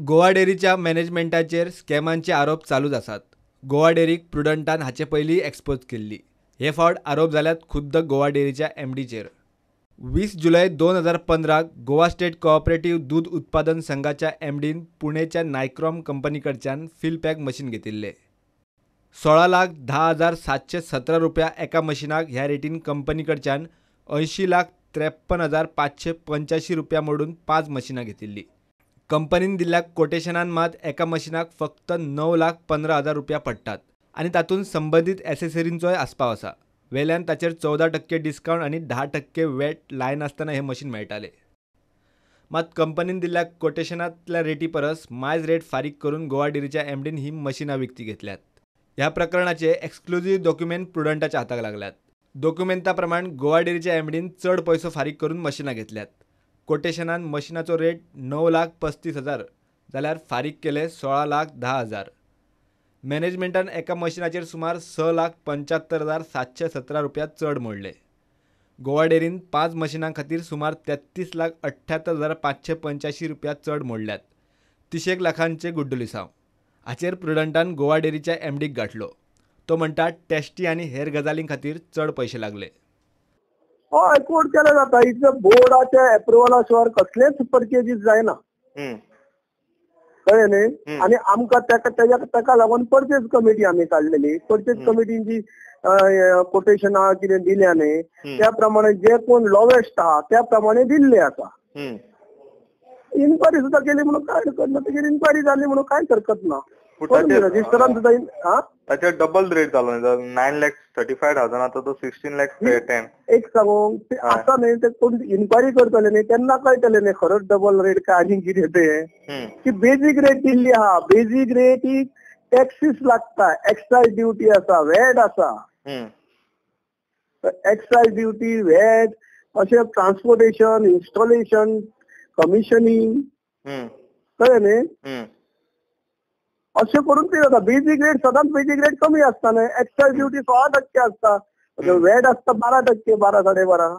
गोवा डेअरीच्या मॅनेजमेंटाचेर स्कॅमांचे आरोप चालूच आसात. गोवा डेअरीक प्रुडंटान हाचे पयलीं एक्सपोज केल्ली. हे फावट आरोप जाल्यात खुद्द गोवा डेअरीच्या एमडीचेर. 20 जुलय 2015 गोवा स्टेट कोऑपरेटिव्ह दूद उत्पादन संघाच्या एमडीन पुणेच्या नायक्रॉम कंपनी कडच्यान फिल पॅक मशीन घेतिल्ले. 16,10,717 रुपया एका मशिनाक ह्या रेटीन कंपनी कडच्यान 80,53,585 रुपया मोडून 5 मशिनां घेतिल्ली. कंपनीन दिल्ल्या कोटेशनान मात एका मशिनाक फक्त 9,15,000 रुपया पडटात आनी तातूंत संबंदीत एसेसरींचोय आस्पाव आसा. वेल्यान ताचेर 14% डिस्कावंट आनी 10% वेट लायनासतना हें मशीन मेळटालें. मात कंपनीन दिल्ल्या कोटेशनांतल्या रेटी परस मायज रेट फारीक करून गोवा डेअरीच्या एमडीन ही मशिनां विकती घेतल्यात. ह्या प्रकरणाचे एक्सक्लुझीव डॉक्युमेंट प्रुडंटाच्या हाताक लागल्यात. डॉक्युमेंटा प्रमाण गोवा डेअरीच्या एमडीन चड पयसो फारीक करून मशिनां घेतल्यात. कोटेशनान मशिनाचो रेट 9,35,000 जाल्यार फारीक केले 16,10,000. मॅनेजमेंटान एका मशिनाचेर सुमार 6,75,717 रुपया चड मोडले. गोवा डेअरीन 5 मशिनां खातीर सुमार 33,78,585 रुपया चड मोडल्यात. 30 लाखांचे गुड्डुलिसांव. हाचेर प्रुडंटान गोवा डेअरीच्या एमडीक गांठलो. तो म्हणटा टेस्टी आनी हेर गजालीं खातीर चड पयशे लागले. हय, कोड केले जाता. इतले बोर्डाच्या एप्रुवला शिवाय कसलेच परचेजीस जायना, कळ्ळें न्ही. आनी आमकां ताका लागून परचेज कमिटी आमी काडलेली. परचेज कमिटीन जी कोटेशनां कितें दिल्या न्ही त्या प्रमाणे जे कोण लोवेस्ट आहा त्या प्रमाणे दिल्ले आसा. इन्क्वायरी सुद्दां केली म्हणून काय हरकत ना, तेजेर इन्क्वायरी जाली म्हणून कांयच हरकत ना. रजिस्टरान सुद्दां ताचेर डबल रेट जालो 9,35,000, आतां तो 16,10,000. एक सांगू ते आसा न्ही, ते कोण इन्क्वायरी करतले न्ही तेन्ना कळटलें न्ही खरोच डबल रेट काय आनी कितें तें. की बेजीक रेट दिल्ली आहा. बेजीक रेट ही टॅक्सीस लागता, एक्सायज ड्युटी आसा, व्हॅट आसा, एक्सायज ड्युटी, व्हॅट, अशें ट्रान्सपोर्टेशन, इन्स्टॉलेशन, कमिशनिंग, कळ्ळें न्ही. अशें करून ते जाता. बेजीक रेट सदांच बेजीक रेट कमी आसता न्ही. एक्सायज ड्युटी 16% आसता, व्हॅट आसता 12%, 12, 12.5,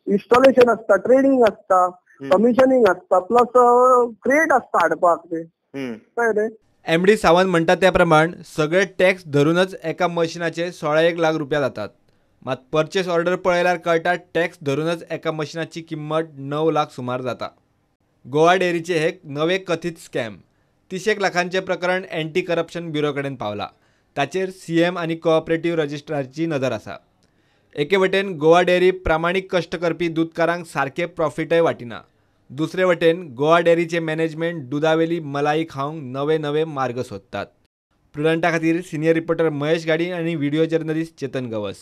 इन्स्टॉलेशन आसता, ट्रेनिंग आसता, कमिशनिंग आसता, प्लस क्रेट आसता हाडपाक ते, कळ्ळें न्ही. एमडी सावंत म्हणटा त्या प्रमाण सगळे टॅक्स धरूनच एका मशिनाचे 16 लाख रुपया जातात. मात परचेस ऑर्डर पळयल्यार कळटा टॅक्स धरूनच एका मशिनाची किंमत 9 लाख सुमार जाता. गोवा डेअरीचे हे नवे कथीत स्कॅम 30 लाखांचे प्रकरण एंटी करप्शन ब्युरो कडेन पावला. ताचेर सीएम आनी कोऑपरेटिव्ह रजिस्ट्रारची नदर आसा. एके वटेन गोवा डेअरी प्रामाणीक कश्ट करपी दुदकारांक सारके प्रॉफिटय वाटिना. दुसरे वटेन गोवा डेअरीचे मॅनेजमेंट दुदावेली मलाई खावंक नवे नवे मार्ग सोदतात. प्रुडंटा खातीर सिनियर रिपोर्टर महेश गाडी आनी व्हिडिओ जर्नलिस्ट चेतन गवस.